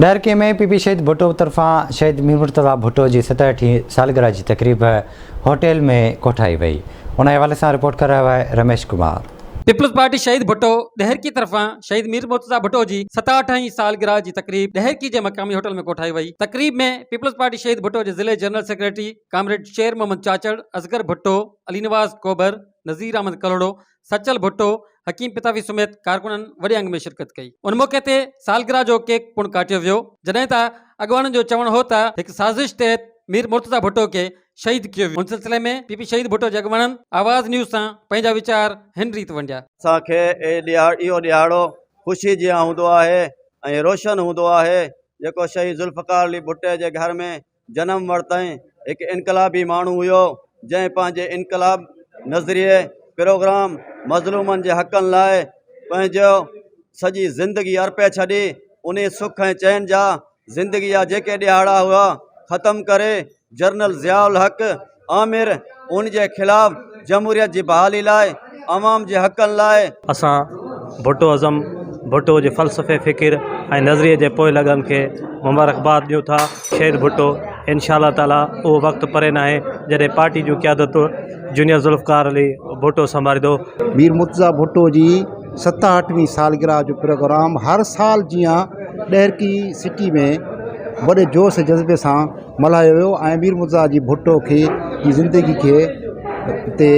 Daharki ۾ P P شهيد ڀٽو طرفان شهيد مير مرتضيٰ ڀٽو جي ستهٺين سالگرهه جي تقريب هوٽل ۾ ڪوٺائي وئي. ان حوالي سان رپورٽ ڪري رهيو آهي رميش ڪمار. پيپلز پارٽي شهيد ڀٽو ڏهرڪي طرفان شهيد مير مرتضيٰ ڀٽو جي ستهٺين سالگرهه جي تقريب ڏهرڪي جي مقامي هوٽل ۾ ڪوٺائي وئي. تقريب ۾ پيپلز پارٽي شهيد ڀٽو جي ضلعي general secretary comrade Sher Muhammad Chachar, Asghar Bhutto, Ali Nawaz Kobar, Nazir Ahmed Kalhoro, Sachal Bhutto, Hakeem Pitafi سميت ڪارڪنن وڏي انگ ۾ شرڪت ڪئي. ان موقعي تي سالگرهه جو ڪيڪ پڻ ڪاٽيو ويو، جڏهن ته اڳواڻن جو چوڻ هو ته هڪ سازش تحت مير مرتضيٰ ڀٽو کي شهيد ڪيو ويو. ان سلسلي ۾ پي پي شهيد ڀٽو جي اڳواڻن آواز نيوز سان پنهنجا ويچار هن ريت ونڊيا. اسان کي اهو ڏهاڙو خوشي جيان هوندو آهي ۽ روشن هوندو آهي جيڪو شهيد ذوالفقار علي ڀٽي جي گهر ۾ جنم ورتائين هڪ انقلابي ماڻهو هيو جنهن پنهنجي انقلاب نظريي پروگرام مظلومن جي حقن لاء پنهنجو سڄي زندگي ارپي ڇڏي انهي سک ۽ چين جا زندگي جا جيڪي ڏهاڙا هئا ختم ڪري جنرل ضياء الحق آمر ان جي خلاف جمهوريت جي بحالي لاء عوام جي حقن لاء. اسان ڀٽو ازم، ڀٽو جي فلسفي، فڪر ۽ نظريي جي پوئلڳن کي مبارڪباد ڏيون ٿا. شهيد ڀٽو انشاء الله تعاليٰ اهو وقت پري ناهي جڏهن پارٽي جون قيادت جونيئر ذوالفقار علي ڀٽو سنڀاليندو. مير مرتضيٰ ڀٽو جي ستهٺوين سالگرهه جو پروگرام هر سال جيان ڏهرڪي سٽي ۾ وڏي جوش جذبي سان ملهايو ويو ۽ مير مرتضيٰ جي ڀٽو کي جي زندگي کي تي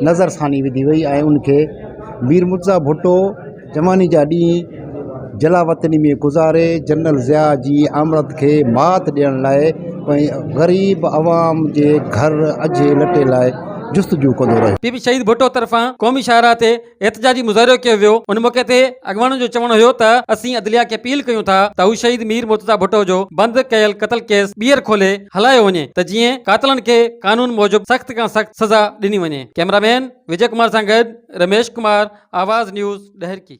نظرثاني وڌي وئي ۽ ان کي مير مرتضيٰ ڀٽو جواني جا ڏينهن جلاوطني ۾ گذاري جنرل ضياء جي آمريت کي مات ڏيڻ لاء غريب عوام جي گهر اجهي لٽي لاء جستجو ڪندو رهيو. پي پي شهيد ڀٽو طرفان قومي شاهراهه تي احتجاجي مظاهرو ڪيو ويو، ان موقعي تي اڳواڻن جو چوڻ هيو ته اسين عدليه کي اپيل ڪيون ٿا ته هو شهيد مير مرتضيٰ ڀٽو جو بند ڪيل قتل ڪيس ٻيهر کولي هلايو وڃي ته جيئن قاتلن کي قانون موجب سخت کان سخت سزا ڏني وڃي. ڪئميرا مين وجي ڪمار سان گڏ رميش ڪمار، آواز نيوز، ڏهرڪي.